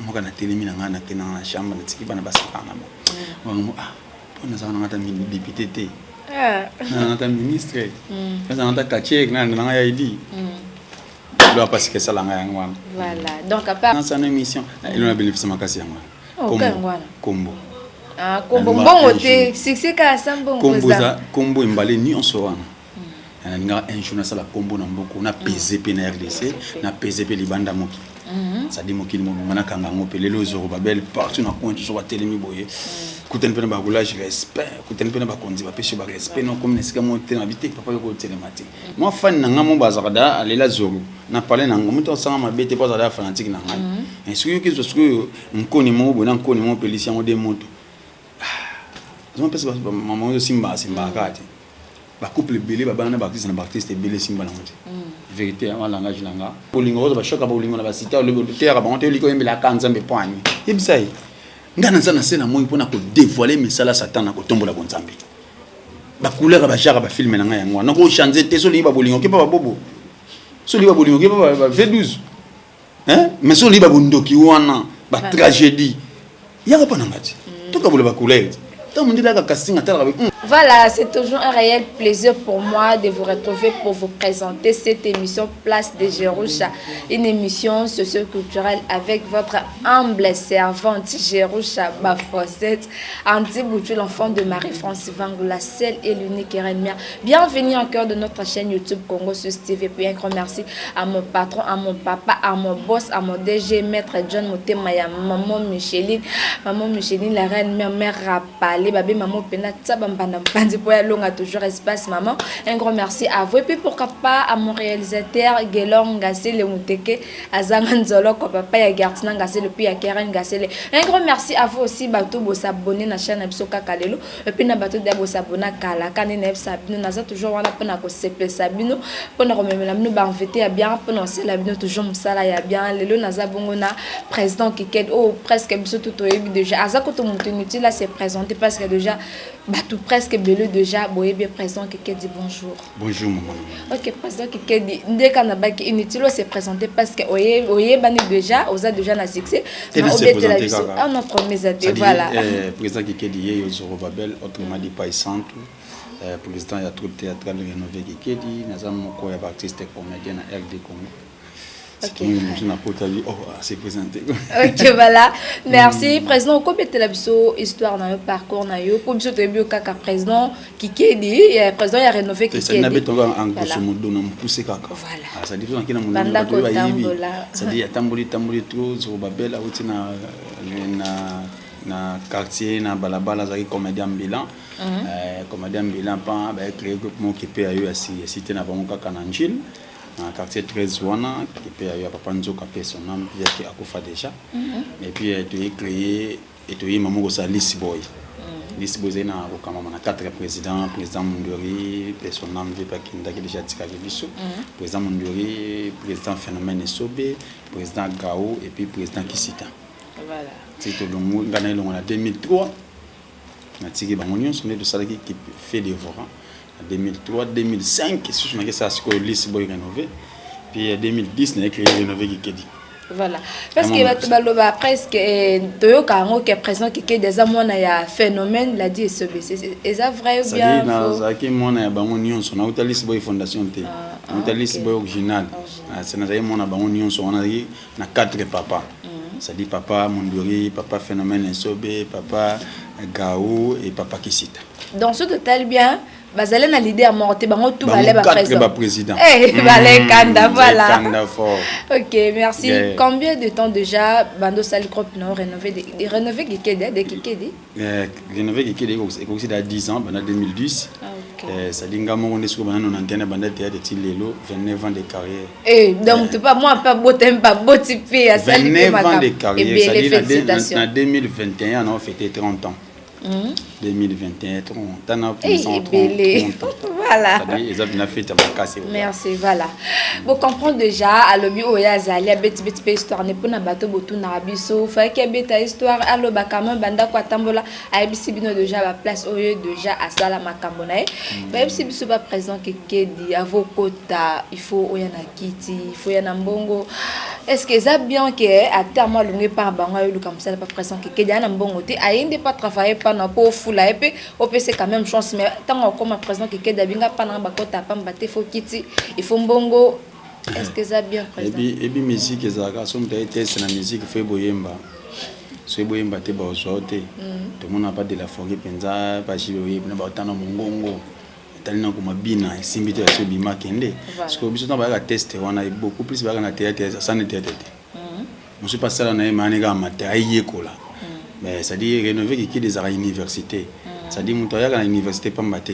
Moko natelemi na ngai, nakenda na chambre, natiki bana basakana na bango. Ah, mpo nazala nanga ata député te, nazala ata ministre, nazala ata quartier na nanga ya idi lo apasika esala ngai yango wana. Voilà, donc à part nasana émission elo na bénéfice makasi yango wana. Kombo. Kombo, mbongo te, succès kaka sa mbongo. Kombo eza kombo embale nyonso wana. Nalingaka un jour nasala kombo na mboka, na pese mpe na RDC, na pese mpe libanda mokili, c'est-à-dire mokili mobima nakanga yango. Mpe lelo Zorobabel partout na coin, so batelemi boye, kutani mpe na baroulage, respect, kutani mpe na bakonzi, bapesi yo barespect. Nokomi na esika moko te na bi te, papa yoko otelema te. Mwa fani na ngai mo bazalaka da alela Zoro na pale na ngo, moto asanga mabe te mpo azala ya fanatique na ngai. Soki yoki ezwa sikoyo nkoni moko boye na nkoni moko pelisi yango de moto azomapesa mama oyo simbaka simbaka kaka te. Bacouple ebele babana na baartiste na baartiste ebele esimba nango te. Vérité yango, langage na nga, bolingo kozwa bashoka, bolingo na basita oteyaka bango te. Oliki oyembelaka Nzambe mpo ani yebisa ye nga naza na se na moi mpona kodévoiler misala Satan na kotombola bonzambe. Bacouleur, bagenre, bafilm na ngai yango wana nakochange te. So olingi babolingo, oke mpa babobo. So olingi babolingo, oke mpa ba V12. Mais so olingi babondoki wana, batragédie, yaka mpa na nga ti tokabola bacouleur te. Ntango mondele aka casting atalaka. Voilà, c'est toujours un réel plaisir pour moi de vous retrouver pour vous présenter cette émission Place de Jerusha, une émission socio-culturelle avec votre humble servante Jerusha Bafosette, Anti Boutou, l'enfant de Marie-France Vangou, la seule et l'unique reine mère. Bienvenue encore de notre chaîne YouTube Congo Sus TV. Puis un grand merci à mon patron, à mon papa, à mon boss, à mon DG, Maître John Motemaya, maman Micheline, maman Micheline, la reine mère, mère Rapalé, babé maman Pena, Tsabambanda Mpandi, Longa, toujours espace maman. Un grand merci à vous. Et puis pourquoi pas à mon réalisateur Gelong Ngassele Mouteke, Azanga Nzolo, papa ya Gertina Ngassele, puis à Keren Ngassele. Un grand merci à vous aussi, bato bo s'abonner na chaîne biso kaka lelo. Et puis na bato da bo s'abonner kala, kane na bino naza toujours wana pona ko sepelisa bino, pona ko memela bino ba invité ya bien, pona osala bino toujours mosala ya bien. Lelo naza bongo na président Kiked, oh presque biso tout toyebi déjà. Aza koto moto inutile à se présenter parce que déjà bato presque ebele déjà boyebi. Président Kikedi, bonjour. Bonjour maman. Ok, président Kikedi, ndeka na baki inutile o se présenter parce que oyebani déjà, oza déjà na succès. Obetela biso, ah non, promesse te, voilà. Président Kikedi ye yo Zorobabel, autrement dit Pai Santu, président ya troupe théâtrale Rénové Kikedi. Naza moko ya baartiste comédien na RD Congo. Mosu napotali, oh, se présenter. Ok, voilà, merci président. Okobetela biso histoire na yo, parcours na yo, po biso toyebi yo kaka président Kikedi, président ya Rénové Kikedi. Nabetonga en grosso modo na mopuse kaka, c'est-à-dire tozalaki na monene, bato oyo bayebi, c'est-à-dire atamboli tamboli trop. Zorobabel awuti na quartier na balabala, azalaki comédien ambulant, comédien ambulant mpa bayecréer groupe moko mpe ya yo ya cité na bango kaka na Njile, na quartier 13 wana epe ya yo ya papa Nzoka mpe son âme yaki akufa déjà. Et puis toye créer et toyema moko kosala Lisi Boy. Lisi Boy ezali na kokambama na quatre président: président Mundori, mpe son âme mpe akendaki déjà, atikaki biso, président Mundori, président Phénomène Esobe, président Gao et puis président Kisita. Ti tolongo, ngai na elongo na 2003, natiki bango nyonso nde tosalaki fait dévorant na 2003. 2005 susu nakesala sikoyo Lisi Boy Rénové, puis 2010 nayekeli Rénové Kikedi. Voilà, parce que bato baloba presque, toyoka yango ke président Kikedi aza mwana ya Phénomène Ladi Esobe. Eza vrai ou bien? Nazalaki mwana ya bango nyonso. Nauta Lisi Boy fondation te, nauta Lisi Boy original. Nazalaki mwana bango nyonso wana, nazalaki na quatre papa, c'est-à-dire papa Mondori, papa Phénomène Esobe, papa Gao et papa Kisita. Donc so totali bien, bazali na leader moko te, bango tout bale baprésident. Bale kanda, voilà. Kanda fort. Ok, merci, yeah. Combien de temps déjà bando sali groupe non Rénové, Rénové Kikedi, de Kikedi? Rénové Kikedi ekoki da 10 ans, banda 2010. Ah, okay. C'est-à-dire nga moko nde sikoyo banda 91 banda théâtre ti lelo, 29 ans de carrière. Eh, donc tu pas moi pas bota pas boti pe asali. 29 ans de carrière, c'est-à-dire na 2021 on a fêté 30 ans. 2021, 30 ans. Ebele. Voilà. C'est-à-dire eza mpena fête ya makasi. Merci, voilà. Bo comprendre déjà, alobi oyo azali, abeti beti mpe histoire ne mpona bato botunaka biso. Fayaki abeta histoire, aloba quand même bandako atambola, ayebisi bino déjà baplace oyo déjà asala makambo na ye. Bayebisi biso ba président Kekedi, avokota, il faut oya na kiti, il faut oya na mbongo. Est ce que eza bien ke acteur mo alongi par bango, ayoluka mosala pa président Kekedi, aya na mbongo te, aye nde pa travailler pa na mpo ofula ye mpe opesa quand même chance? Mais ntango akoma, président Kekedi abinga pa nanga, bakota pamba te, faut kiti, il faut mbongo. Est ce que eza bien, président? Ebi musique ezalaka so moto aye teste na musique, faut eboyemba. So eboyemba te, bazwa yo te. Tomona pa de la forêt mpenza, bajibe oyebi na baotana mongongo, etali na koma bina, esimbi te, basi obima, kende. Parce que biso ntango bayaka teste wana, beaucoup plus bayaka na théâtre, asani théâtre te. Mosusu mpe asala na ye maani kaka mate, ayekola. Mais c'est-à-dire rénové Kikidi ezalaka université, c'est-à-dire moto ayaka na université pamba te.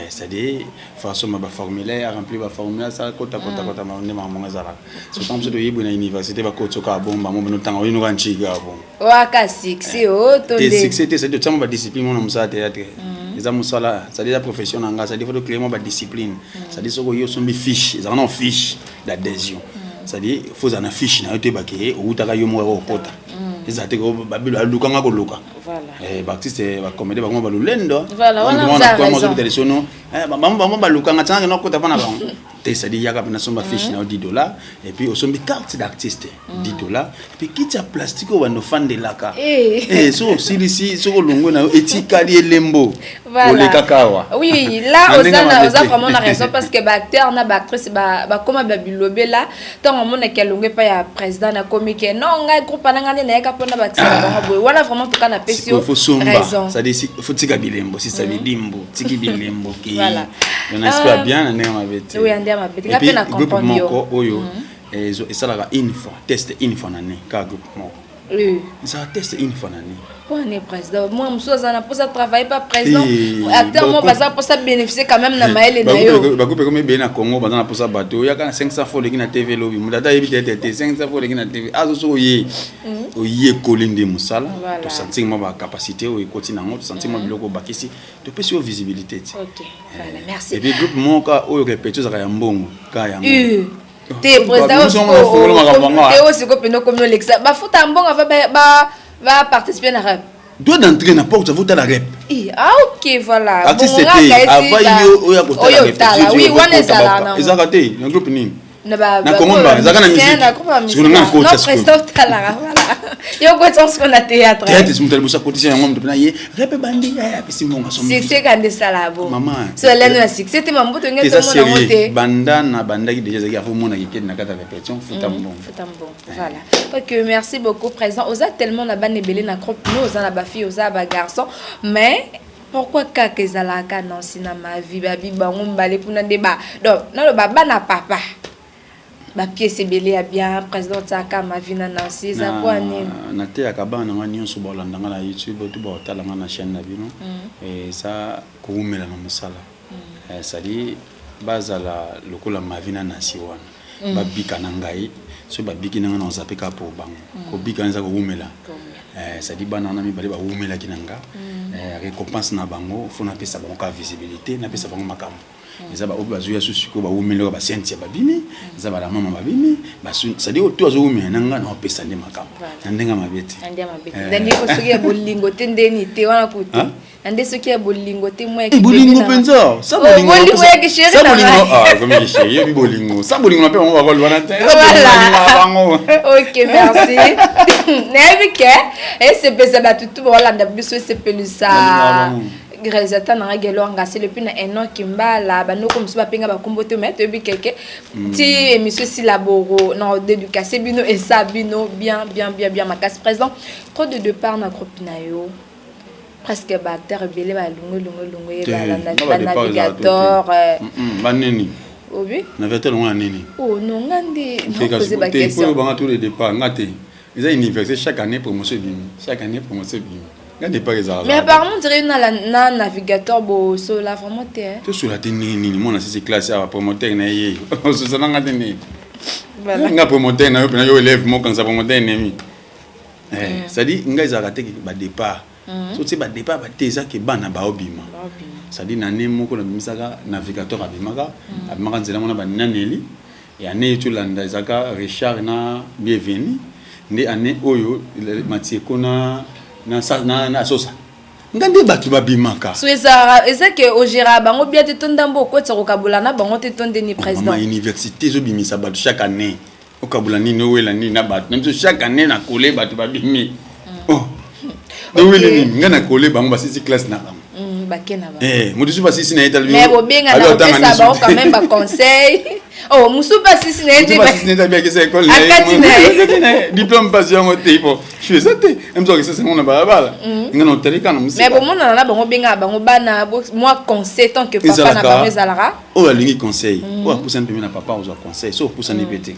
C'est-à-dire faut asomba baformulaire, aremplir baformulaire, asala kota kota kota nde makambo ezalaka. Surtout biso toyebi na université, bakoti oka bomba mo bino ntanga oyinoka nciki kaka bongo. Waka succès o to te nde? Succès te, c'est-à-dire totia mo badiscipline mona mosala théâtre eza mosala, c'est-à-dire eza profession na nga, c'est-à-dire faut tocréer mo badiscipline. C'est-à-dire soki oyi osombi fiche, ezalaka na fiche d'adhésion, c'est-à-dire faut ozala na fiche na yo, toyebake owutaka yo moko okota. Ezala te babilo alukanga koluka. Baartiste, bacomédie, bango balolendo. Voilà, wana oza raison. Lisono bango balukanga tiangake nakota mpa na bango te. C'est-à-dire yaka mpe nasomba fiche na yo 10 $, et puis osombi carte d'artiste 10 $, et puis kiti ya plastique oyo bando ofandelaka. Soki osilisi, soki olongwe na yo, etikali elembo. Olekaka awa. Oui, là oza vraiment na raison, parce que baacteur na baactrice bakóma babilobela. Ntango omonaki alongwe epai ya président, nakomi ke non, ngai groupe na ngai nde nayeka mpona bakisa na bango boye. Wana vraiment toka napesi yo raison. C'est-à-dire faut tika bilembo, sisa bilimbo, tiki bilembo ke on espère bien na ndenge mabe te. Oui, ndenge mabe te, nga mpe na comprendre yo. Moko oyo esalaka une fois test, une fois na année, kaka groupe moko ezalaka test une fois na année. Pone président moi mosusu aza na mposa travailler pas président, acteur mo baza mposa bénéficier quand même na mayele na yo. Bagroupe ekomi ebele na Congo, baza na mposa bato oyaka na 500 fois oleki na TV, lobi moto ata ayebi te te 500 fois oleki na TV azo. Soki oye, oyekoli nde mosala, tosentir mwa bacapacité oyo ekoti nango, tosentir mwa biloko obakisi, topesi yo visibilité ti. Merci. Et puis groupe moko oyo répétition ezalaka ya mbongo ka yango. Te, président, te, oyo sikoyo mpena okomi olekisa bafuta mbongo ava baparticipe na rep. Droit d'entrée na porte, avotala rep. Ah ok, voilà. Artiste te, ava yo oyo akotala. Oyo otala, oui, wana ezalaka. Ezalaka te na groupe nini na Congo mba ezalaka na musique. Sikoyo nga nakota. Sikoyo otalaka, voilà, yo kota sikoyo na théâtre. Théâtre, moto aliboso akotisi yango, moto mpena ye rep ebandi, apesi mbongo. Succès kande esala bo. Mama. So elendo na succès te, mamboto nge tomona yango te. Banda na bandaki déjà, ezalaki afo omona kikedi na kati ya répétition, futa mbongo. Futa mbongo, voilà. Ok, merci beaucoup, président. Oza tellement na bana ebele na groupe no, oza na bafille, oza na bagarçon, mais pourquoi kaka ezalaka Nansi na Mavi? Babi bango mibale kuna nde ba, donc naloba bana papa, bapièce ebele ya bien. Président tiaka Mavi na Nansi, eza kwa nini? Nateyaka bana nanga nyonso baolanda nga na YouTube to baotala nga na chaîne na bino, eza kowumela na mosala, c'est-à-dire bazala lokola Mavi na Nansi wana, babika na ngai. Soki babiki na ngai, na ozape kaka po bango kobika eza kowumela, c'est-à-dire bana wana mibale bawumelaki na nga. Récompense na bango, faut napesa bango kaka visibilité, napesa bango makambo. Eza baoyo bazoya so sikoyo, bawumeli oyo basianti ya babimi, eza balamama babimi, c'est-à-dire oyo to azowumela na nga, naopesa nde makambo na ndenge mabe te. Na ndenge mabe te, ndenge soki ya bolingo te, ndeni te wana kutu na nde soki ya bolingo te mwa. Bolingo mpenza. Sa bolingo ya kisheri. Sa bolingo kisheri, yebi bolingo, sa bolingo na mpe bango bakoloba na te. Bango. Ok, merci. Nayebi ke esepelisa bato tu baolanda biso, esepelisa réalisateur nanga Gelo Ngasele, puis na Enoki Mbala, bandoko mosusu bapenga bakombo te, mais toyebi keke ti émission esila boro na dédicace bino, esa bino bien bien bien bien makasi. Président, trop de départ na groupe na yo, presque baacteur ebele balungu lungu lungu ye, banavigateur. Banini? Obi. Navigateur longo na nini? Oh non, nga nde napose baquestion. Banga tous les départ nga te, eza université, chaque année promotion ebimi, chaque année promotion ebimi, nga départ ezala. Mais apparemment dirait na navigateur bosola vraiment te. Tosola te ndenge nini? Mwana sisi classe awa, promoteur na ye, ososala nga te ndenge nga promoteur na yo mpena, yo élève mokanisa promoteur ennemi. C'est-à-dire ngai ezalaka te badépart. So tie badépart bate, eza ke bana baobima. C'est-à-dire na année moko nabimisaka navigateur, abimaka nzela mona bananeli. E année tolanda ezalaka Richard na Bienvenu. Nde année oyo Matieko na Sosa. Nga nde bato babimaka. So ezalaka, eza ke ogéra bango bien te, to ndambo okotisa kokabola na bango te, to ndeni, président? Mama, université ezobimisa bato chaque année. Okabola nini, owela nini na bato na biso? Chaque année na kole bato babimi. Oh, oweli nini? Nga na kole bango, basisi classe na bango. Bake na bango. Moto so basisi na ye. Mais bobenga na kopesa bango quand même baconseil. Oh, mosusu mpe asisi na ye te. Basisi na ye tabi akesa ekole. Akati na ye diplôme, mpasi yango te. Po su eza te, mosu akesasa yango na balabala. Nga na otali kaka na mosika. Mais bomonana na bango, bengaka bango bana, mwa conseil tant que papa na bango ezalaka? Oyo alingi conseil, oyo apusani pembe na papa, ozwa conseil. So opusani mpe te,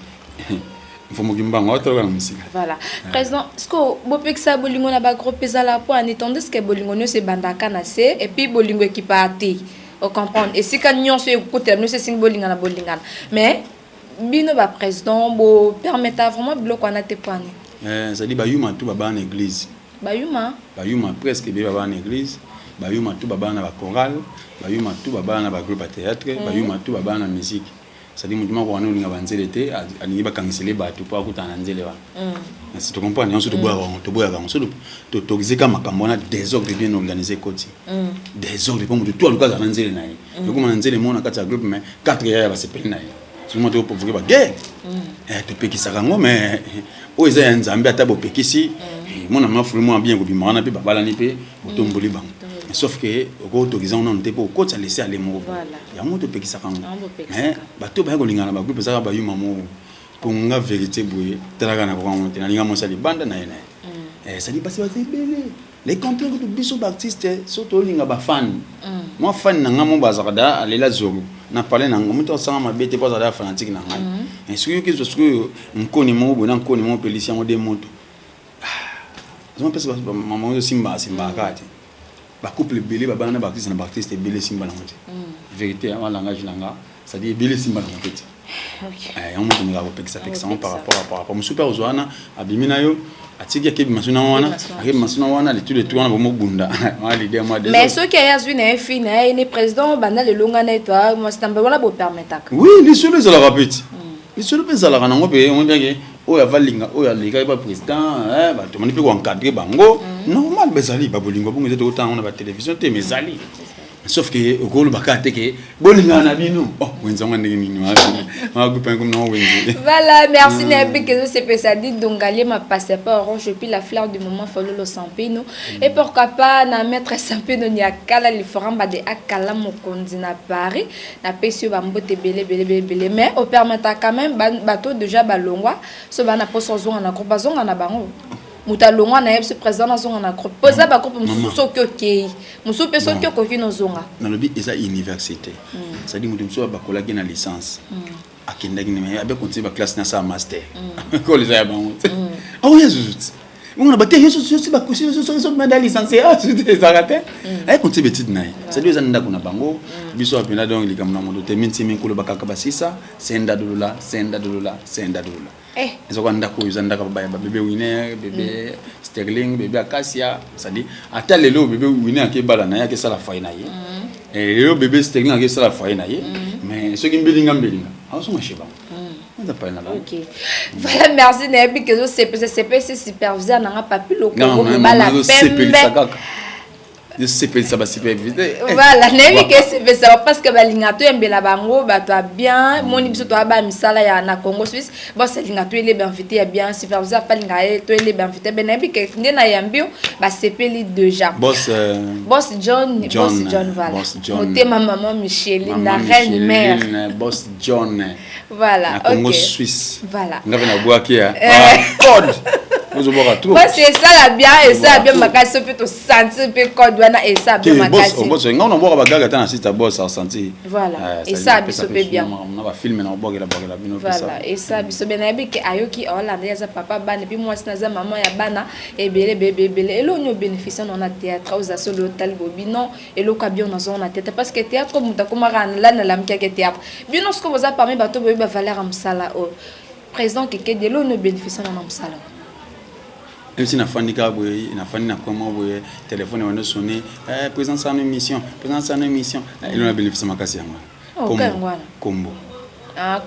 mfomoki mbango aotaloka na mosika. Voilà, président, ce que bopekisa bolingo na bagroupe ezala po ani? Tandis que bolingo nyonso ebandaka na se, et puis bolingo ekipaka te, ocomprendre? Esika nyonso ekokotela nyonso, esingi bolingana, bolingana. Mais bino baprésident bopermettre vraiment biloko wana te, po ani? C'est-à-dire bayuma tu babaa na église. Bayuma? Bayuma presque ebele babaa na église, bayuma tu babaa na bachorale, bayuma tu babaa na bagroupe ya théâtre, bayuma tu babaa na musique. C'est-à-dire motu moko wana olinga banzele te, alingi bakangisele bato mpo akutana na nzele wana. Si tocomprendre yango, so toboyaka yango, toboyaka yango. So tozeka makambo wana, désordre bien organisé ekoti, désordre, mpo motu tu aluka azala na nzele na ye. Ekoma na nzele moko na kati ya groupe, mais quatre yaya basepeli na ye, soki toprovoke baguerre. Topekisaka yango, mais oyo eza ya Nzambe. Ata bopekisi, mona mafulu mwa bien kobima wana mpe babalani mpe botomboli bango, sauf que okotokiza ngo nano te mpo okotisa laisser aller moko. Yango topekisaka yango. Mais bato baya kolingana na bagroupe ezaka bayuma moko. Mpo nga, vérité boye, talaka na kokango te, nalinga mwasi ya libanda na ye na ye. C'est-à-dire basi baza ebele. Les contraire kutu, biso baartiste, so tolinga bafan. Mwa fan na nga mo bazalaka da alela zoro na pale na nga, moto asanga mabe te mpo azala fanatique na ngai. Soki yoki ezwa sikoyo nkoni moko boye na nkoni moko, pelisi yango de moto azomapesa mama oyo osimbaka simbaka kaka te. Bacouple ebele babana na baartiste, na baartiste ebele esimba nango te. Vérité wana, langage na nga, c'est-à-dire ebele esimba nango te te. Yango moto omekaka kopekisa pekisa yango par rapport mosusu mpe akozwa wana, abimi na yo, atiki, akebima so na wana, akebima so na wana, letu letu wana bomobunda wana leader mwa. Mais soki aye, azwi na ye fille na ye, ne président banda lelo nga na ye to mwasi tamba wana, bopermetaka? Oui, lisolo ezalaka mpe ti lisolo mpe ezalaka nango mpe omoni oyo avalinga, oyo alekaki ba président, bato moni mpe koencadre bango normal. Bazali babolingo bongo, eza tokotanga ngo na batélévision te, mais ezali. Sauf que okoloba kaka te ke bolingana na bino. Oh, wenze yango ndenge nini magroupe comme nango wenze? Voilà, merci. Nayebi ke ezosepesa di Dongaliema, passeport orange, et puis la fleur du moment, Fololo Sampino, et pourquoi pas na maître Sampino Niakala Liforamba de Akala mokonzi na Paris. Napesi yo bambote ebele ebele ebele ebele. Mais opermettre quand même bato déjà balongwa, so bana mposa ozonga na groupe, bazonga na bango. Moto alongwa na ye biso, président, nazonga na groupe, po eza bagroupe mosusu. Soki okei mosusu mpe, soki okoki nozonga. Nalobi eza université, c'est-à-dire moto mosusu bakolaki na licence, akendaki na abe continue baclasse, nasala master, ekole eza ya bango te. Aoya zuzu ti bongo na bate yoso licencié ezalaka te, aye continue baétude na ye. C'est-à-dire eza ndako na bango, biso apena. Donc likambo na moto te, minti minkolo bakaka basisa senda dolola, senda dolola, senda dolola. Eza kwa ndako oyo, eza ndako ya babebe Winer, bebe Sterling, bebe Acacia. C'est-à-dire ata lelo bebe Winer akebala na ye, akesala foyer na ye. Lelo bebe Sterling akesala foyer na ye. Mais soki mbelinga mbelinga, azonga chez bango, eza pale na bango. Ok, voilà, merci. Nayebi ke ezosepesa sepesi superviseur nanga Papi Lokongo, mobala pembe. Kaka ezosepelisa basuperviseur. Voilà, nayebi ke esepesaka parce que balingaka toyembela bango bato ya bien. Moni biso toya ba misala ya na Congo Suisse, bos alingaka toyeleba invité ya bien, superviseur mpe alingaka ye toyeleba invité be. Nayebi ke nde nayambi yo, basepeli déjà. Boss, Boss John. John, Boss John, voilà. Boss John. Motema mama Micheline, la Maman reine mère. Micheline, Boss John. Voilà. Na Congo Ok. Suisse. Voilà. Nga mpe nabwaki ya code, ozobwaka trop. Boss, esala bien, esala bien Trop. makasi. Mpe tosentir mpe code wana esala bien makasi. Boss, nga nabwaka bagaga ata na site ya boss asentir. Voilà, esala biso mpe bien. Na bafilme na kobwakela bwakela bino. Voilà, esala biso bien. Nayebi ke ayoki, aolanda. Ye aza papa bana, et puis mwasi naza mama ya bana ebele ebele ebele. Eloko nini obénéficie na théâtre? Oza solo, otali bobi non, eloko ya bien nazonga na théâtre, parce que théâtre, moto akomaka lani alamki ake théâtre. Bino sikoyo boza parmi bato boyebi bavaleur ya mosala oyo. Président Kekedi, eloko nini obénéficie na mosala oyo? Même si nafandi kaka boye, nafandi na coin moko boye, telefone ebandi osonner: "Eh, président, sala émission, président, sala émission." Elo na bénéfice makasi yango wana. Kombo.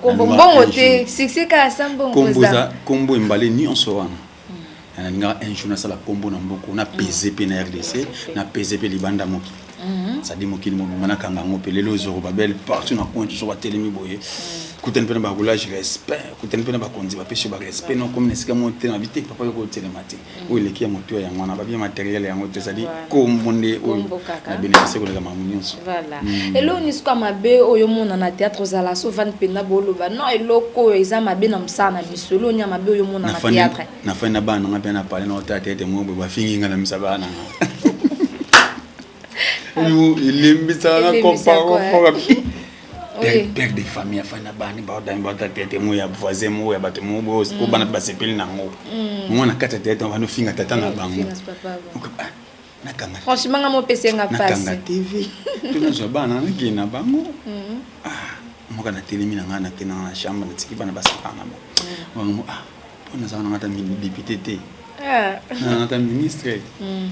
Kombo, mbongo te, succès kaka sa mbongo. Kombo eza kombo, embale nyonso wana. Nalingaka un jour nasala kombo na mboka, napese mpe na RDC, napese mpe libanda mokili, c'est-à-dire mokili mobimba nakanga yango mpe. Lelo Zorobabel partout na coin, so batelemi boye, kutani mpe na baroulage, respect, kutani mpe na bakonzi, bapesi yo barespect. No komi na esika moko te na bi te, papa, yoko otelema te. Oyo eleki ya motu yango wana, babien matériel yango te, ezali kombo nde oyo na bénéficie koleka makambo nyonso. Voilà. Eloko nini soka mabe oyo omona na théâtre? Ozala so ovandi mpenza, boloba non, eloko oyo eza mabe na mosala na biso. Eloko nini ya mabe oyo omona na théâtre? Nafandi na bana nanga mpe na pale na otala théâtre moko boye, bafingi nga na misa bana nanga, elembisaka nga comparo. Père de famille afandi na bani, baodami, baota théâtre moko ya voisin moko ya bato moko boye, po bana mpe basepeli nango. Mwa na kati ya théâtre, bano finga tata na bango. Nakanga, franchement, nga mopesenga. Nakanga TV to nazwa bana, nakende na bango moko. Natelemi na ngai, nakendanga na chambre, natiki bana basakana na bango. Ah, mpo nazala nanga ata député te, nazala ata ministre,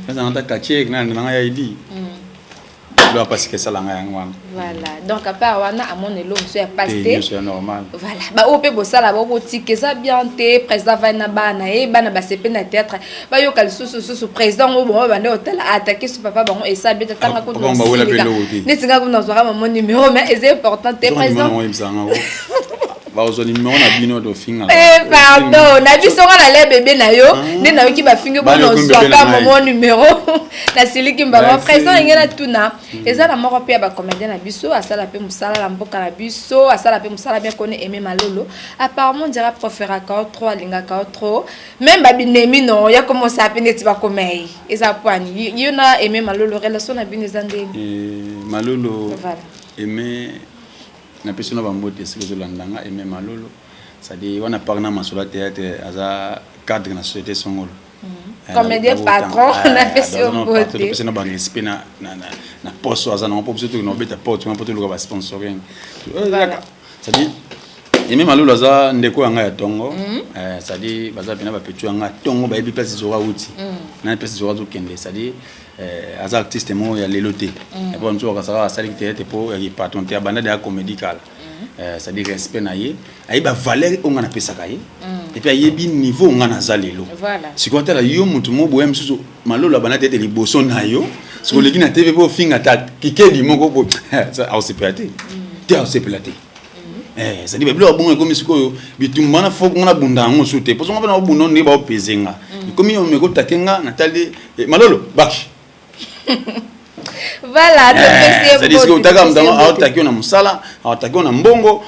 nazala ata quartier nanga ya idi lo apasika esalanga yango wana. Voilà, donc à part wana, amona eloko mosusu ya pasi te? Nyonso ya normal. Voilà, baoyo mpe bosala bao botika, eza bien te. Président avandi na bana ye, bana basepe na théâtre, bayoka lisusu susu président ngo bongo bande otala atake su papa bango, esa bien te. Tanga neti nga kuna nazwaka mamo numéro, mais eza important te, président. Bazwa numéro na bino, tofinga. Eh, pardon, na biso nga na le bébé na yo nde nayoki bafingi mpona ozwaka momo numéro, nasiliki mbama. Président, ndenge natuna, eza na moko mpe ya bacomédien na biso, asala mpe mosala na mboka na biso, asala mpe mosala bien kone, Aimé Malolo. Apparemment ndira préféraka o trop, alingaka o trop, même babinemi no ya komosa mpe neti bakoma ye. Eza poani yo na Aimé Malolo, relation na bino eza ndeni? Malolo. Voilà. Aimé, napesi na bambote esika ozolanda nga. Aimé Malolo, c'est-à-dire wana part na masolo ya théâtre, aza cadre na société songolo. Comédien patron, napesi yo mbote. Topesi na barespect na poste aza nango, mpo biso tokende obeta porte wana mpo toluka basponsoring. C'est-à-dire Aimé Malolo aza ndeko ya ngai ya ntongo, c'est-à-dire baza mpena bapetu ya ngai ya ntongo, bayebi place Zora uti na place Zora azokende. C'est-à-dire aza artiste moko ya lelo te, po mosusu bakasaka asaliki théâtre mpo ya patron te, abanda deya comédie kala. C'est-à-dire respect na ye, ayebi bavaleur oyo ngai napesaka ye, et puis ayebi niveau ngai naza lelo. Sikoyo atala yo motu mo boya mosusu, Malolo abanda te ete liboso na yo, soki oleki na TV mpo ofinga ta kikedi moko po aosepela te te, aosepela te. C'est-à-dire babiloko bongo ekomi sikoyo bitumba wana, fo nga nabunda yango su te, mposo nga mpe naobunda ndenge baopese nga, ekomi omeki otake nga, natali Malolo baki. Voilà. C'est-à-dire soki otaka moto yango, aotaki yo na mosala, aotaki yo na mbongo,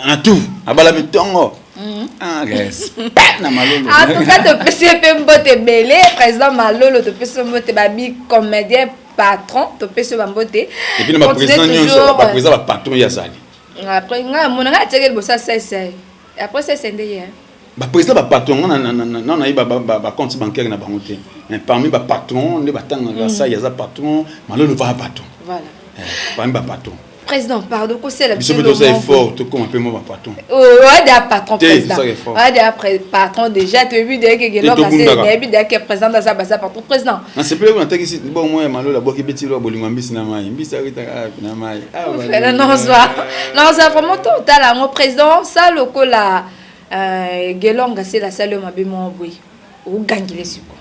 na tout, abala mitongo, respect na Malolo. En tout cas, topesi ye mpe mbote ebele, président Malolo, topesi ye mbote, babi comédien patron, topesi yo bambote. Et puis na baprésident nyonso, baprésident bapatron, ye azali. Après ngai amona ngai atiaki liboso ya sese, après sese nde ye. Baprésident bapatron, nga na nayebi bacompte bancaire na bango te, mais parmi bapatron nde batangaka, sai aza patron, Malolo mpa patron. Voilà. Parmi bapatron. Président, pardon, kosala. Biso mpe tosala effort, tokóma mpe mo bapatron. Oya patron, président, oya patron déjà, toyebi deyebi deyeke président aza baza patron, président. Nasepeli kuna natakisi bongo ya Malolo, abwaki betilo bolingo ya mbisi na mai, mbisi akitaka na mai. Nozwa nozwa vraiment to otala yango, président, sa lokola gelonga asela asali oyo mabe moko boye, ogangile siko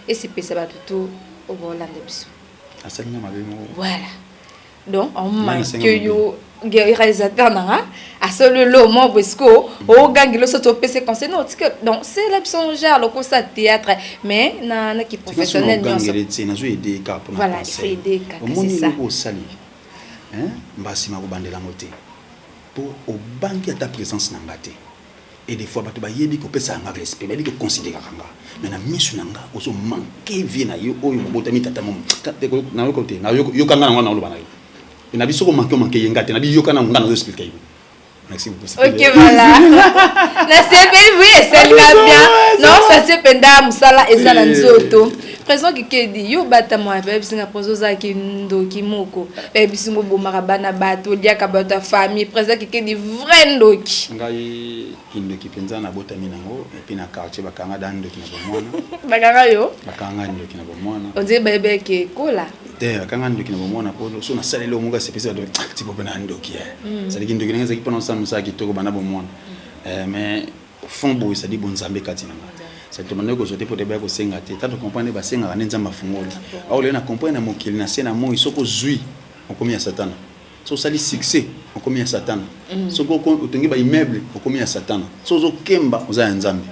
esepesa bato to obolanda biso. Asalinga mabe moko? Voilà, donc omanke yo réalisateur nanga asali elo moko boye, siko ogangela so topesa conseil non tika. Donc c'est la biso genre lokosa théâtre, mais na naki professionnel nyonso te, nazo aider kaka mpona. Voilà, il faut aider kaka. Omoni eloko osali mbasima kobandela yango te, mpo obangi ata présence na nga te. Et des fois bato bayebi kopesa yanga respect, bayebi koconsidéraka nga, mais na miso na nga ozomanke vie na yo oyo bobotami tata mo nayoka te, yoka nga nango naoloba na yo na biso komanke, omanke ye nga te, na biyoka na nga nazo expliquer yo. Merci beaucoup. Ok, voilà, nasepeli boye, esalinga bien. Non, ça se mpenza mosala eza na nzoto. Président Kikedi, yo batama bayebisi nga président ozalaki ndoki moko, bayebisi ngo obomaka bana bato, oliaka bato ya famille. Président Kikedi, vrai ndoki. Ngai kindoki mpenza nabotami nango, et puis na quartier bakanga da ndoki na bomwana. Bakanga yo? Bakanga ndoki na bomwana. Ondire bayebeke ekola. Te, bakanga ndoki na bomwana po so nasaleli oyo moko asepesi bato, tipo mpe na ndoki. Ezalaki ndoki ndenge ezalaki mpona osala mosala kitoko banda bomwana, mais fond boye ezali bonzambe kati na nga. C'est tobandaki kozwa te mpo te baya kosenga te. Tanto comprendre basengaka nde Nzambe afungoli awa. Lelo na comprendre na mokili na se na moi, soki ozwi, okomi ya Satana. Soki osali succès, okomi ya Satana. Soki otongi baimmeuble, okomi ya Satana. Soki ozokemba, oza ya Nzambe.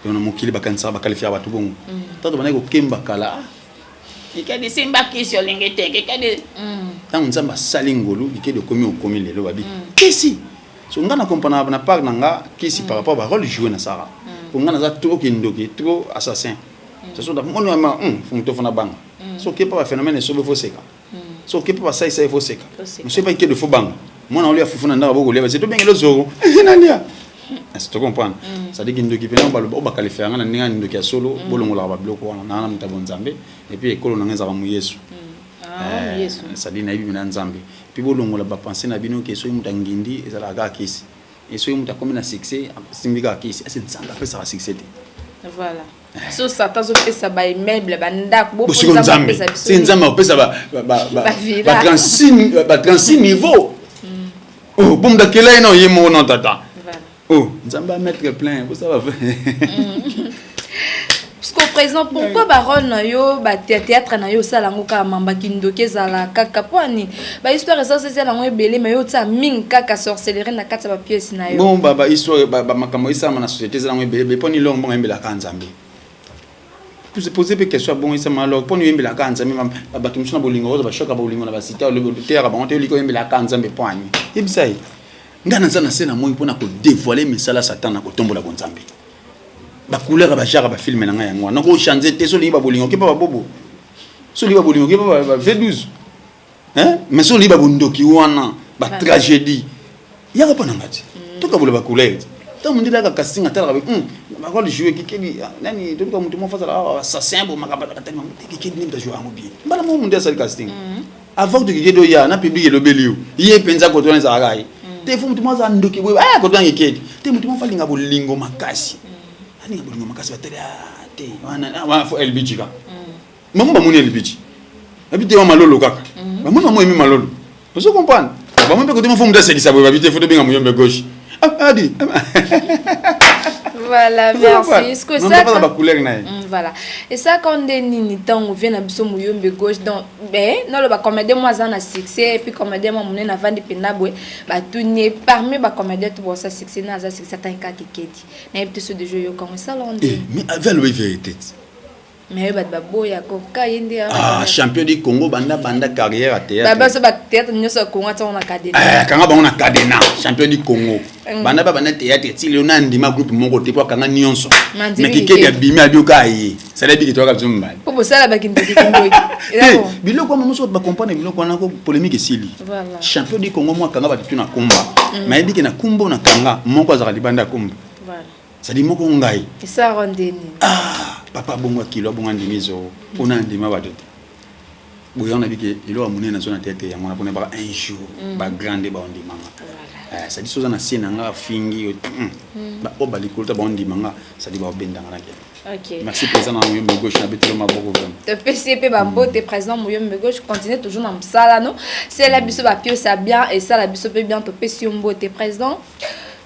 Donc na mokili bakanisaka, baqualifiaka bato bongo. Tanto bandaki kokemba kala, Kikedi simba kisi olingi te Kikedi. Ntango Nzambe asali ngolu, Kikedi okomi lelo babi kisi. So nga na comprendre na part na nga kisi par rapport ba rôle joué na sara, po nga naza trop kindoki, trop assassin. So moni ma moto fona banga. So okepa baphénomène esobe, fo seka. So okepa basaisai, fo seka. Moso epa Kikedi, fo banga. Mwana olia fufu na ndako, bokolia basi tobengeli ozoro nalia. Est-ce que tu comprends? C'est-à-dire que ndoki pena baloba oyo baqualifier nga na ndenge ya ndoki ya solo, bolongolaka babiloko wana. Naa na moto ya bonzambe, et puis ekolo na nga ezalaka moyesu. C'est-à-dire nayebi mina Nzambe. Puis bolongola bapense na bino ke soki moto angindi, ezalaka kaka kisi, e soki moto akomi na succès, asimbi kaka kisi. Ese Nzambe apesaka succès te? Voilà, so Satan azopesa baimmeuble, bandako. Bosiko Nzambe se Nzambe akopesa ba 36 niveau. Oh, po moto akela ye na ye moko na tata. Oh, Nzambe amettre plein bosala. Parce que président, pourquoi barôle na yo, bathéâtre na yo, osala yango kaka mamba kindoki ezala kaka? Mpo ani bahistoire eza eza yango ebele, mais yo otia mingi kaka sorcellerie na kati ya bapièce na yo? Bon, bahistoire, bamakambo esalama na société eza yango ebele. Mpo ni longo mbongo ayembelaka Nzambe, pose mpe question ya bongo esama. Alors mpo ni oyembelaka Nzambe, bato mosusu na bolingo oza bashoka bolingo na basita, oteyaka bango te, oliki oyembelaka Nzambe mpo ani? Yebisa ye ngai naza na se na moi mpona kodévoiler misala Satan na kotombola bonzambe. Bacouleur ya bagenre bafilm na ngai yango wana, nakochange te. So olingi babolingo, okepa babobo. So olingi babolingo, okepa ba V12. Mais so olingi babondoki wana, batragédie, yaka mpo na nga ti tokabola bacouleur ti. Ntango mondele aka casting, atalaka barôle joué Kikedi nani, toluka moto moko azala assassin bomaka bato, atali bango te, Kikedi nde moto ajoue yango bien. Mbala moko mondele asali casting avant que Kikedi oya na public elobeli yo ye mpenza koto wana ezalaka ye te. Fo moto moko azala ndoki boye, koto wana Kikedi te. Moto moko alinga bolingo makasi, alinga bolingo makasi, batali te wana fo LBG kaka. Bango bamoni LBG, babi te wa malolo kaka. Bamoni bamo emi malolo, ozo comprendre? Bamoni mpe kote mo fo moto asekisa boye, babi te fo tobenga Muyombe Gauche adi. Voilà, merci. Ce que bacouleur na ye. Voilà, esaka nde nini ntango vie na biso Muyombe Gauche? Donc naloba comédien mo aza na succès, et puis comédien mo monene avandi mpenza boye, batuni parmi bacomédien to bosa succès na aza succès, atangi kaka Kikedi. Nayebi te so deja oyokango esala nde. Mais ave alobi vérité. Mais oyo bato baboyaka ka ye nde. Ah, champion du Congo banda carrière ya théâtre. Baso bathéâtre nyonso ya Congo atango na cadena. Akanga bango na cadena. Champion du Congo banda banda théâtre ti lelo, na ndima groupe moko te po akanga nyonso. Mais Kikedi abimi, abioka ye sala ebiki, toyaka biso mibale. Mpo bosala bakindoki kindoki. Biloko wana moso bato bacomprendre biloko wana ko polémique esili. Champion du Congo mo akanga bato tu na kumba, mais ayebi ke na kumba na kanga moko azalaka libanda ya kumba, c'est-à-dire moko ngai. Esara ndeni. Ah, papa bongo akilo abongo andimi zoro mpona andima bato te boye wana bike. Eloko ya monene nazo na tete yango wana mpona baka un jour bagrand nde baondimanga. C'est-à-dire so oza na se na nga, afingi oyo balikolo ta baondimanga, c'est-à-dire baobendanga na kele. Merci président na Muyombe Gauche, na betelo maboko vraiment. Topesi ye mpe bambote. Président Muyombe Gauche, continue toujours na mosala no sela biso bapiosa bien, esala biso mpe bien. Topesi yo mbote, président.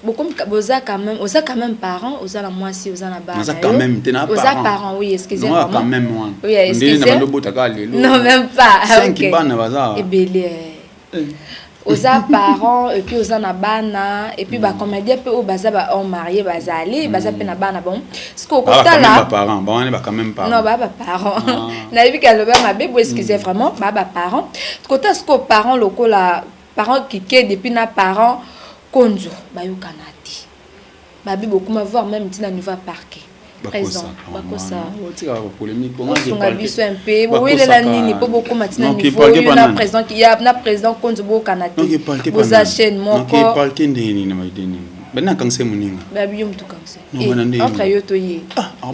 Bokomi boza quand même, oza quand même parent, oza na mwasi, oza na bana. Naza quand même te na. Oza parent, oui, excusez. Moi quand même wana. Oui, excusez. Na bando botaka lelo. Non, même pas. Cinq bana baza. Ebele. Oza parent et puis oza na bana, et puis bacomédien mpe oyo baza bahomme marié, bazali baza mpe na bana. Bon, ce que okotala baparent bawana ba quand même parent. Non, baa baparent, nayebi ke alobi mabe bo, excusez vraiment, baa baparent. Kota sikoyo parent lokola parent Kike depuis na parent Konzo bayokana te, babi bokoma voir même ntina niveau ya parquet. Présent bakosa osunga biso un peu, bowelela nini mpo bokóma ntina niveau oyo na président ya na président Konzo bokana te, boza chaîne moko? Parquet ndenge nini? Na maide nini bani akangisa moninga? Babi yo motu kangisa entre yo to ye.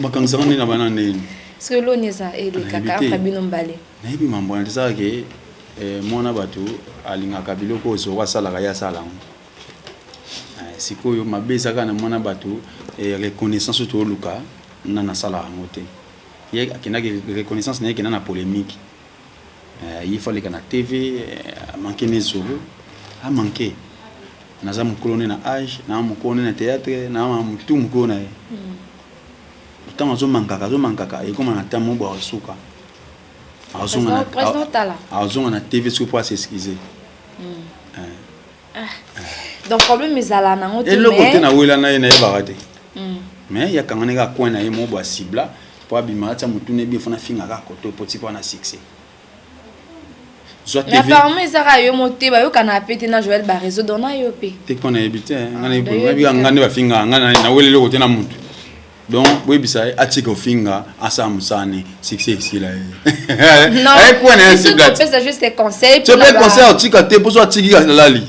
Bakangisaka nde na bana ndenge nini? Parce que loni eza elekaka entre bino mbale. Nayebi mambo wana ezalaka ke mwana bato alingaka biloko oyo Zoro asalaka, ye asala yango. Sikoyo mabe eza kaka na mwana bato, reconnaissance oyo tooluka nani asalaka yango te. Ye akendaki, reconnaissance na ye ekenda na polémique. Ye faut aleka na TV, amanke ne Zoro, amanke. Naza mokolo ne na age, na mokolo ne na théâtre, na motu mokolo na ye. Ntango azomankaka, azomankaka, ekóma na ntango moko boye asuka. Azonga na TV soki mpo as'excuse. Donc problème ezala nango te. Eloko te, nawela na ye, nayebaka te. Mais yakanga ne kaka coin na ye moko boye, asibla mpo abima, atia motu na ye bien, fona finga kaka koto po ti mpo ana succès. Zwa TV. Apparemment ezaka yo mo te, bayokana pe te na Joël Barezo, donc na yo mpe. Te, mpo nayebi te. Nga nde bafingaka nga, naweli eloko te na motu. Donc boyebisa ye atika ofinga, asala mosala ne, succès esila ye. Topesa juste conseil. Tope conseil, atika te, mposo atiki, alali.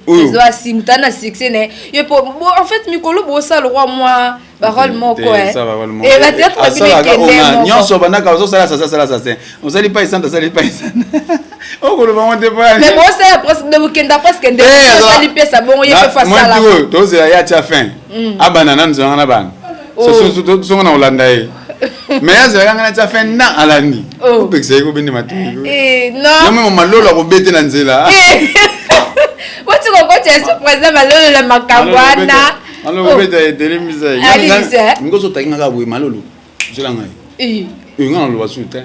Oyo asimuta na succès ne ye po en fait mikolo bosala roi mwa barole moko. Nyonso bandaka ozosala sasa, sala sasa, osali pai sante, asali pai sante, okoloba ngo te. Mais bosala presque, bokenda presque nde osali pièce bongo, ye mpe fasala. Tozela ye atia fin, abanda nanu, zelanga na bana songo na kolanda ye. Mais azelaka nga natia fin na alandi, opekisa ye kobende matoi yo malolo akobete na nzela. Boti kokotya so président Malolo na makambo wana. Malolo kobeta etelemisa ngoso, otangi nga kaka boye. Malolo, zela ngai, oyo nga naloba su te.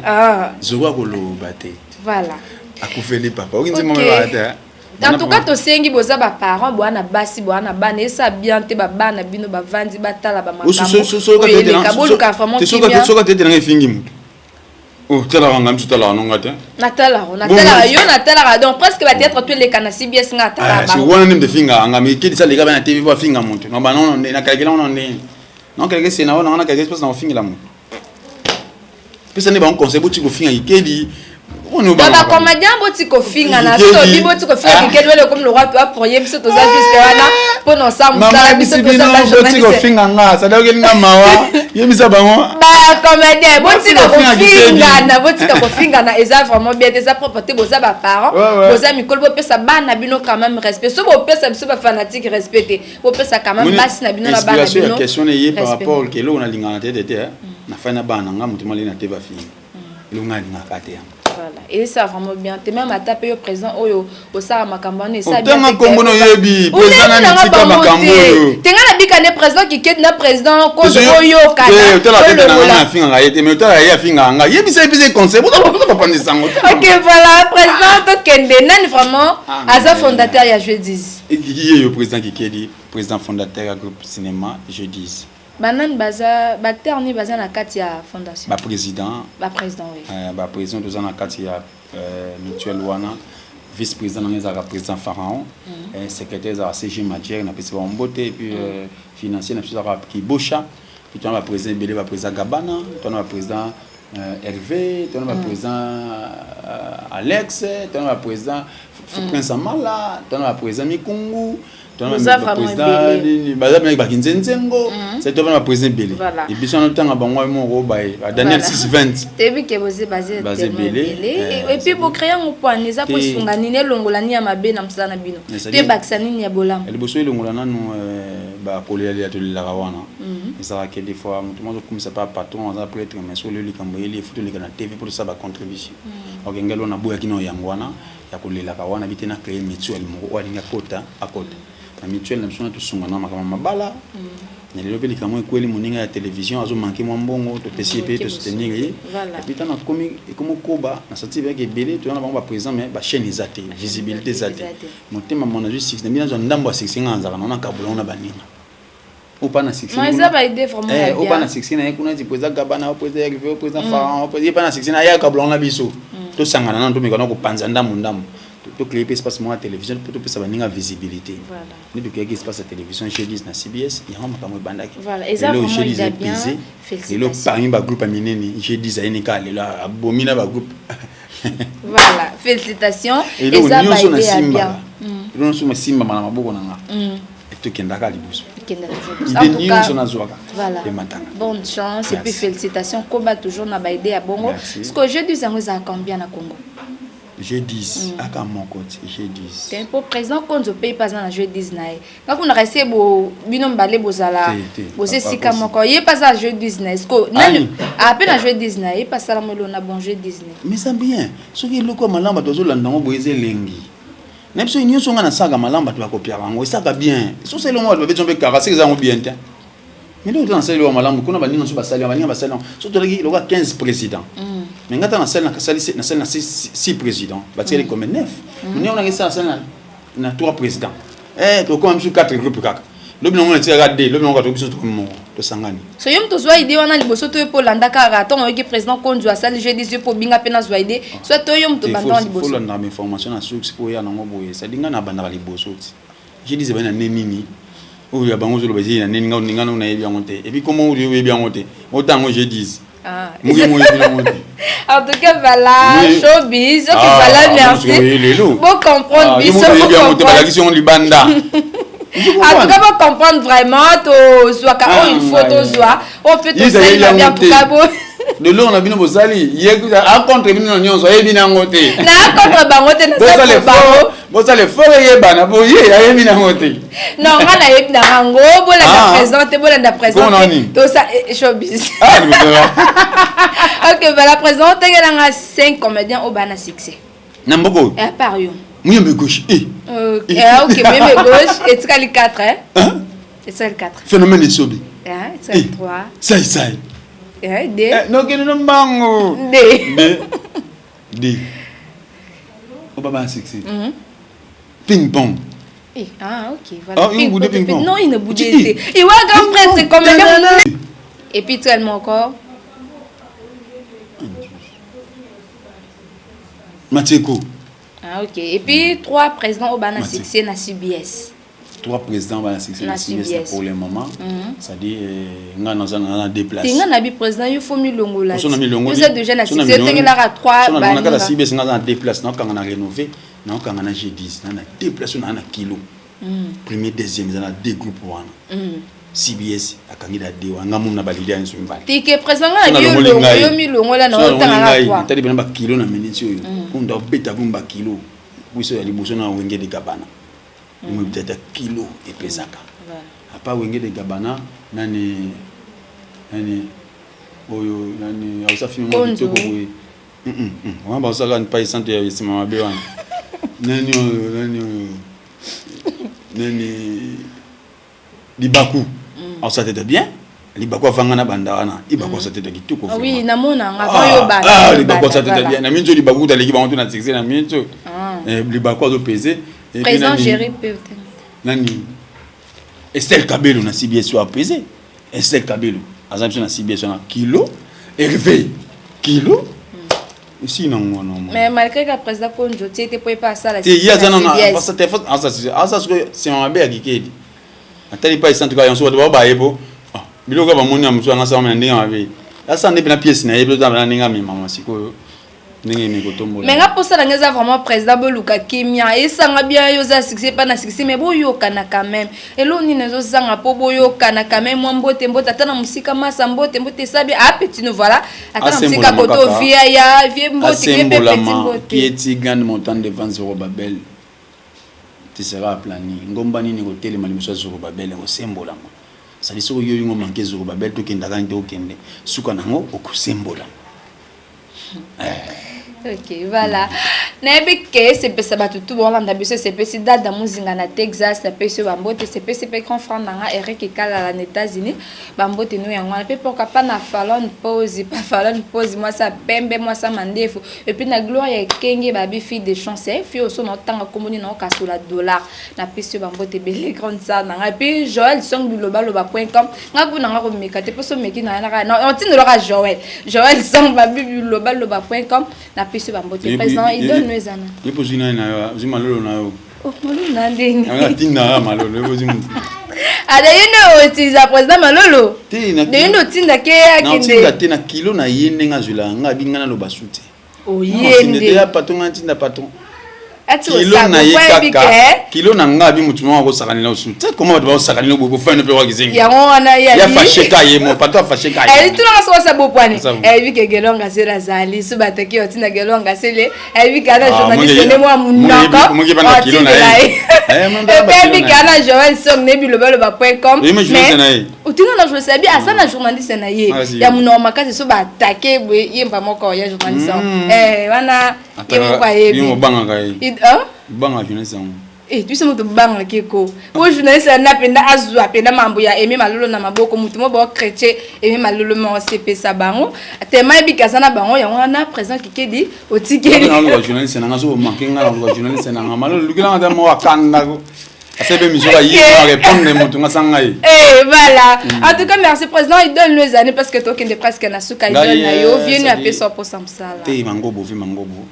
Zoko akoloba te. Voilà. Akufeli papa, oki nzembo mebaka te. En tout cas tosengi, boza baparent, boya na basi, boya na bana, esa bien te. Babana bino bavandi, batala bamakambo eleka, boluka vraiment kimia. Soki atete nanga efingi motu, otalaka nga miso, otalaka nonga te. Natalaka, natalaka yo, natalaka. Donc presque bathéâtre to eleka na CBS, nga atalaka. Wana nde moto efingaka nga, mais ekedisa leka bana TV po afinga motu. Nakalekela wana ndenge nakaleke sena wana, wana kaleke place na kofingela motu. Pesa nde bango conseil, boti kofinga Kikedi. Bacomédien, boti kofinga na sobi, boti kofinga Kikedi. Wele komi lokwa to aproye biso, toza juste wana mpo na osala mosala. Biso boti kofinga nga, sadakeli nga mawa, yebisa bango. Bacomédien, botika kofingana, botika kofingana, eza vraiment bien te, eza propre te. Boza baparent, boza mikolo, bopesa bana bino quand même respect. So bopesa biso bafanatique respect te, bopesa quand même basi na bino na bana bino. Question eye par rapport ke eloko nalingaka te te te, nafai na bana nga, moto maleli na te, bafinga eloko nga alingaka te yango. Voilà, et ça vraiment bien te. Même ata mpe yo président oyo osala makambo wana, esa. Otanga nkombo na oyebi président nani, tika makambo oyo. Te, nga nabika nde président Kikedi na président Kozo oyokana. Otala te, na nga afingaka ye te, mais otala ye afingaka nga, yebisa ye, pesa conseil, boza bapandisa yango. Ok, voilà. Président, tokende nani vraiment aza fondateur ya Jeudis? Ye yo président Kikedi, président fondateur ya groupe cinéma Jeudis. Banani baza baacteur nini baza na kati ya fondation? Baprésident. Baprésident, oui. Baprésident toza na kati ya mutuelle wana. Vice président nanga ezalaka président Pharaon, secrétaire ezalaka CG Matière, napesi bango mbote. Et puis financier na biso ezalaka Kibosha. Puis tona baprésident ebele, baprésident Gabana, tona baprésident Hervé, tona baprésident Alex, tona baprésident Prince Amala, tona baprésident Mikungu, baza mpe bakinzenzengo, c'est to bana baprésident ebele. Ebiso wana otanga bango moko baye Daniel 620. Toyebi ke boze baza ebele. Et puis bocréer yango poani eza po esunga nini, elongola nini ya mabe na mosala na bino to ebakisa nini ya bolamu? Liboso elongola nanu bakolelela, tolelaka wana ezalaka des fois moto moko azokumisa mpe patron aza prêtre, mais soki oleli likambo eyeli, efo toleka na TV mpo tosala bacontribution. Ok, ngai lo naboyaki na yango wana ya kolelaka wana bi te. Na créer mutuelle moko, oyo alingi akota, akota na mutuelle na biso wana, tosunga na makambo mabala. Na lelo mpe likambo ekweli moninga ya télévision, azomanke mwa mbongo, topesi ye mpe, tosoutenir ye. Et puis ntango akomi, ekomi okoba na sati ebeyaki ebele, toza na bango baprésident, mais bachaîne eza te, visibilité eza te. Motema mona nazwi succès na bino, nazwa ndambo ya succès, nga nazalaka nango, nakabola ngo na baninga opa na succès. Opa na succès na ye kuna ti président Gabana, o président Hervé, o président Pharaon, ye pa na succès na ye, akabola ngo na biso. Tosangana nano, tomeka na kopanza ndambo ndambo, tocréer mpe espace moko ya télévision mpo topesa baninga visibilité. Nde tokeyaki espace ya télévision G10 na CBS, yango makambo ebandaki. Lelo G10 epese lelo parmi bagroupe ya minene. G10 ayini kaka lelo, abomi na bagroupe. Voilà, félicitations. Eloko nyonso nasimbaka, eloko nyonso masimbama na maboko na nga, tokendaka liboso. Kenda toujours. Idée nyonso nazwaka emataka. Bonne chance et puis félicitations koba toujours na ba idée ya bongo. Ce que je dis yango ezala combien na Congo? Je 10 aka moko ti je 10. Te po président Konzo pe pas na je 10 na ye. Nga kuna reste bo bino mbale bozala boze sika moko ye pas na je 10 na ye. Ce que nani a pe na je 10 na ye pas sala molo na bon je 10 na. Mais ça bien. Soki eloko malamu bato bazolanda yango boye eza elengi. Na biso nyonso nga nasalaka malamu bato bakopiaka yango esalaka bien. Soki elongo bato babeti mpe kara seke eza yango bien te. Mais lelo nasali eloko malamu kuna baninga mosusu basali baninga basali yango. Soki tolaki lokola 15 président. Mais nga ta nasali nasali na 6 président batikali comme 9. Moninga nanga esala nasali na 3 président. Eh tokoma biso 4 groupe kaka. Lobi nango natikaka 2 lobi nango kaka biso tokomi moko tosangani. So yo moto ozwa idée wana liboso to yo mpo olanda kaka ntango oyoki président Konzo asali je dis yo mpo obinga mpe nazwa idée soit to yo moto obanda wana liboso. Faut landaka ba information na source mpo oya nango boye c'est-à-dire nga nabandaka liboso ti. Je dis ebandi na nde nini oyo ya bango ozoloba ezali na nini nga nga nayebi yango te et puis comment oyo oyebi yango te otanga je dis. Ah. Moki moyebi yango te. En tout cas voilà, oui. Showbiz, ok ah, voilà, merci. Bon comprendre ah, biso, bon comprendre. Balakisi yango libanda. En tout cas, bon comprendre vraiment tozwaka oyo il faut tozwa oyo mpe tosali mabe en tout cas bo lelo na bino bosali ye acontre bino na nyonso ayebi nango te na contre bango te nasala effort bosala effort eyebana po ye ayebi nango te non nga nayebi na yango bolanda présent te bolanda présent te tosa showbiz ok voilà présent tengelanga 5 comédiens oyo bana succès na mboka oyo à part yo muyembe gauche eh. Ok, muyembe gauche etikali 4 hein? Etikali 4. Phénomène esobi etikali 3. Sai sai D. Nokende no mbango D. D D oyo baba succès ping pong. Eh, ah, ok, voilà. Ah, il boudait ping pong. Non, il ne boudait pas. Il va grand prêtre comme Et puis tellement encore. Mateko. Ah, ok. Et puis, trois présidents oyo bana succès na CBS. Trois présidents bana succès na CBS pour le moment. C'est-à-dire, nga naza na deux places. Tinga na bi président yo faut milongola. So na milongo. Yo déjà na succès tengelaka trois. So na kala CBS nga na deux places, na kanga na rénover, na kanga na G10, na na deux places na na kilo. Premier, deuxième, eza na deux groupes wana. CBS akangi na deux wana, nga mona ba leader nyonso mibale. Tike président nga na yo longo yo milongola na otanga trois. Tali bana ba kilo na minute oyo. Onda obeta bumba kilo. Biso ya liboso na Wenge de Gabana. Peut-être kilo epesaka. Apa Wenge de Gabana nani nani oyo nani ausa film moko kitoko boye. Wana baosaka pai centre ya nsima mabe wana. Nani oyo nani oyo nani Libaku aosa tete bien. Libaku avanga na banda wana. Libaku aosa tete kitoko. Oui, namona nga avant yo banda. Libaku aosa tete bien. Na minzo Libaku taleki bango to na succès na minzo. Libaku azo peser. Président Jerry Peu. Nani Estelle Kabelo na CBS oyo apese. Estelle Kabelo aza biso na CBS wana kilo Hervé kilo esi nango wana. Mais malgré que président Konjo tie te po epa asala. Te ye aza nano aza sikoyo nsima mabe ya kikedi atali pa esantu kaka yanso bato bao baye po biloko bamoni ya mosusu anga asala na ndenge mabe asala nde mpena pièce na ye mpe na ndenge amemama sikoyo ndenge emi kotombola. Mais nga mposa na nga eza vraiment président boluka kimia esanga bien yo oza succès pa na succès mais boyokana quand même eloko nini ezozanga mpo boyokana quand même mwa mbote mbote ata na mosika masa mbote mbote esabi a petit nous voilà ata na mosika koto via ya vie mbote vie pe petit mbote. Pieti grande montagne devant Zorobabel tu seras aplani ngomba nini kotelema liboso ya Zorobabel ekosembolama sali soki yo olingo manke Zorobabel tokendaka nte okende suka nango okosembolama. Ok, voilà. Nayebi ke esepesa bato tu bolanda biso esepesi dada muzinga na Texas napesi yo bambote esepesi mpe grand frère na nga Eric Kalala na États-Unis bambote no yango wana mpe pourquoi pas na Falon Pose pa Falon Pose mwasi ya pembe mwasi ya mandefu et puis na Gloria Ekenge babi fille de chance fille oso na otanga kombo nini na okasola dollar napesi yo bambote ebele grande sœur na nga et puis Joël Song bilobaloba.com nga kuna nga komeka te mpo so omeki na yanaka na otindelaka Joël Joël Song babi bilobaloba.com napesi yo bambote président idole no ezana ye mpo ozwi nani na yo ozwi malolo na yo. Oh, malolo na ndenge atinda ya malolo ye ozwi motu ada ye nde otiliza président malolo te de ye nde otinda ke naotinda akende te na kilo na ye ndenge azwelaka nga abi nga naloba su te oye nde ya patron nga ntinda patron. Kilo na ye kaka kilo na nga abi motu moko akosakanela osu te. Koma bato bakosakanela boye, bofani mpe wakizengi. Yango wana. Ya fashe ka ye mo pato afashe ka ye. Tunanga soko sa bopwani eyebi ke Gelonga Sele azali so bataki otinda Gelonga Sele, ayebi ke ana journaliste nde mwa munoko otindela ye, eyebi ke ana Joel Song ne bilobaloba.com. Otinga na journaliste abi aza na journaliste na ye ya munoko makasi, so baatake boye yemba moko ya journaliste wana, ye moko ayebi. Obangaka ye, obangaka journaliste yango. Biso moto tobangaki ko po journaliste ana mpenza azwa mpenza mambo ya Aime Malolo na maboko, motu mo bao chrétien Aime Malolo moko sepesa bango tema yebiki aza na bango. Yango wana président Kikedi otikeli. Journaliste nanga so omanke nga na journaliste nanga Malolo, lukelanga ata moko akandako asebe miso bayi répondre moto nga sanga ye. Eh voilà, en tout cas merci président, il donne les années parce que tokende presque na suka. Idole na yo vieni apesa oposa mosala. Te, Mangobo vi Mangobo,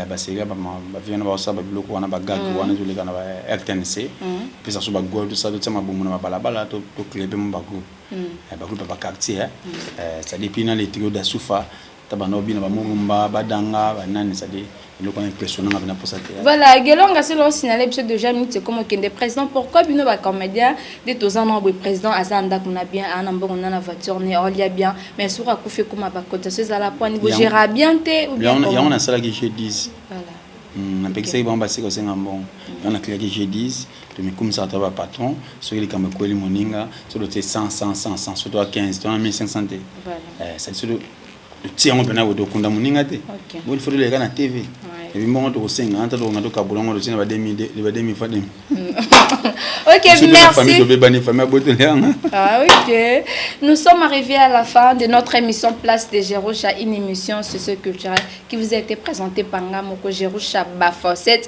baseria bavie na baosala babiloko wana, bagag wana ezoleka na ba RTNC, epesa so bagol tosala, totia mabumu na babalabala, tocrée mpe mo bagroupe, bagroupe ya baquartier, c'est-à-dire puis na le trio d'Asufa ta banda obina bamorumba badanga banani, c'est-à-dire eloko wana impressionnant nga mposa te. Voilà, Gelonga Sele osignale biso déjà minute ekoma okende. Président, pourquoi bino bacomédien nde toza na boye? Président aza ndako na bien, aa na mbongo na voiture ne olia bien, mais soki akufi ekoma bacotisation ezala pwani bogéra bien te ou bien? Yango nasalaki G10. Napekisaki bango basika kosenga mbongo. Yango nakiliaki G10, tomikumisaka to bapatron. Soki likambo ekweli moninga, soki totie 100 100 100 100, soki toa 15, toa 1500 te, c'est soki totie yango mpena boye, tokunda moninga te. Bo il faut toleka na TV epi mbongo tokosenga ata tokonga tokabola yango, totie na ba 2000 fois 2000. Ok, merci. Tobebani, famille aboteli yanga. Ah, ok. Nous sommes arrivés à la fin de notre émission Place de Jerusha, une émission socio-culturelle qui vous a été présentée par Ngamoko Jerusha Bafosset,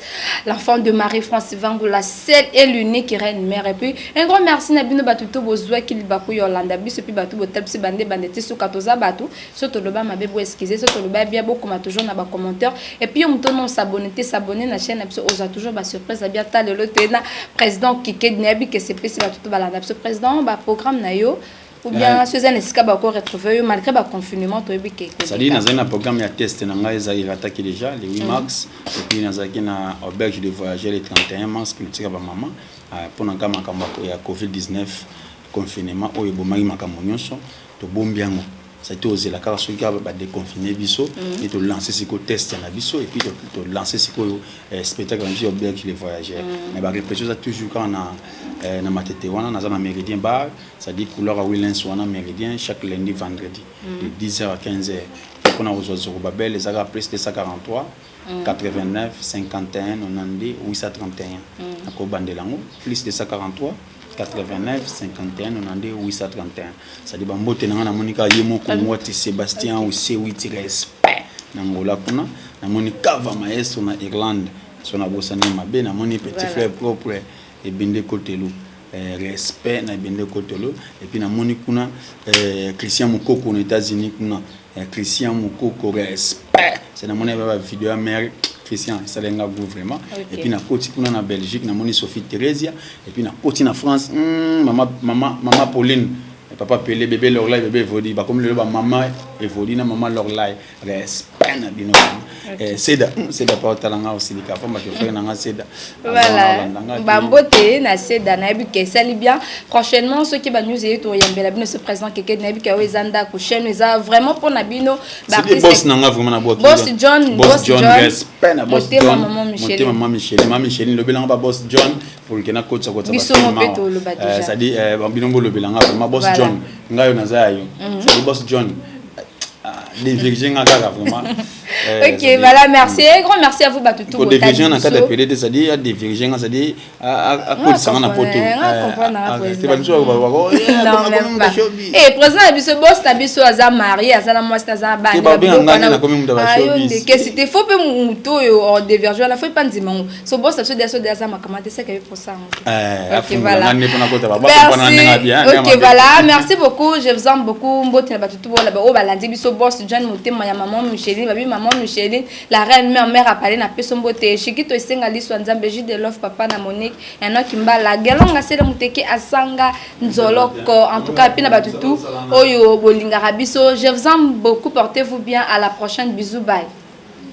l'enfant de Marie-France Vangou, la seule et l'unique reine mère. Et puis, un grand merci na bino batuto bozwa ki libaku yolanda biso, puis batu botalisi bande bande te suka toza batu. So toloba mabe bo excuser, so toloba bien bokoma toujours na ba commentaire. Et puis moto non s'abonner te, s'abonner na chaîne na biso, oza toujours ba surprise bien. Talelo te na président Kike nayebi ke sepesi batu to balanda biso. Président, ba programme na yo ou bien so eza na esika bako retrouver yo malgré baconfinement toyebi ke? C'est-à-dire nazali na programme ya test na ngai, ezali erataki déjà le 8 mars, et puis nazalaki na auberge de voyager le 31 mars, clôture bamama mpona ka makambo ya COVID-19, confinement oyo ebomaki makambo nyonso. Tobombi yango, c'est ozela kaka soki kaka badéconfine biso e tolance sikoyo test na biso, et puis tolance sikoyo spectacle na biso ya auberge les voyageurs. Mais barépétition eza toujours kaka na Matete wana, naza na Méridien Bar, c'est-à-dire couleur ya Willens wana, Méridien, chaque lundi, vendredi de 10h à 15h. Mpona kozwa Zorobabel, ezalaka plus 243 89 51 92 831. Nakobandela yango: plus 243 89 51 92 831. C'est-à-dire bambote na nga, namoni kaka ye moko Mwati Sébastien Osewiti, respect na Ngola kuna, namoni Kava Maestro na Irlande, so nabosani mabe, namoni petit frère propre Ebende Kotelo, respect na Ebende Kotelo. Et puis namoni kuna Christian Mokoko na États-Unis kuna, Christian Mokoko, respect. C'est namoni ba vidéo ya mère Christian, esalenga goût vraiment. Et puis nakoti kuna na Belgique, namoni Sophie Theresia. Et puis nakoti na France, mama, mama, mama Pauline, papa Pele, bébé Lorlai, bébé Evodi, bakomi lelo bamama Evodi na mama Lorlai, respect na bino. Seda, Seda pa otalanga osilika pamba chauffeur nanga Seda. Voilà, bambote na Seda, nayebi ke esali bien. Prochainement soki banews eye, toyambela bino ce président Keke, nayebi ke oyo eza ndako, chaîne eza vraiment mpona bino. Boss nanga vraiment na boss John. Boss John, respect na boss John. Mama Michel, motema mama Michel, mama Michel, lobelanga ba boss John pour ke nakotisa kotisa. Biso mo mpe toloba déjà. C'est-à-dire bino bolobelanga vraiment boss John, ngai oyo naza ya yo, c'est-à-dire boss John dévirgé nga kaka vraiment. Ok, voilà, merci, un grand merci à vous batutu. Kodévirgé na kati ya pele te, c'est-à-dire adévirgé nga, c'est-à-dire akotisanga na poto. Te babiso. Président na biso, boss na biso aza marié, aza na mwasi, aza na bana. Kesi te, faut mpe motu oyo odévirgé wana faut epa ndima ngo. So boss na biso deso de aza makambo te, seke pour ça. Ok, voilà, merci. Ok, voilà, merci beaucoup, je vous aime beaucoup. Mbote na batutu oyo balandi biso. Boss John, motema ya maman Micheline, babi maman Micheline, la reine mère, mère apale na peso mbote. Shikito esenga liso ya Nzambe, Jus de Love, papa na Monique Enoki Mbala, Gelonga Sele Muteke asanga nzoloko. En tout cas mpe na batutu oyo bolingaka biso, je vous aime beaucoup, portez-vous bien, à la prochaine, bisous, bye.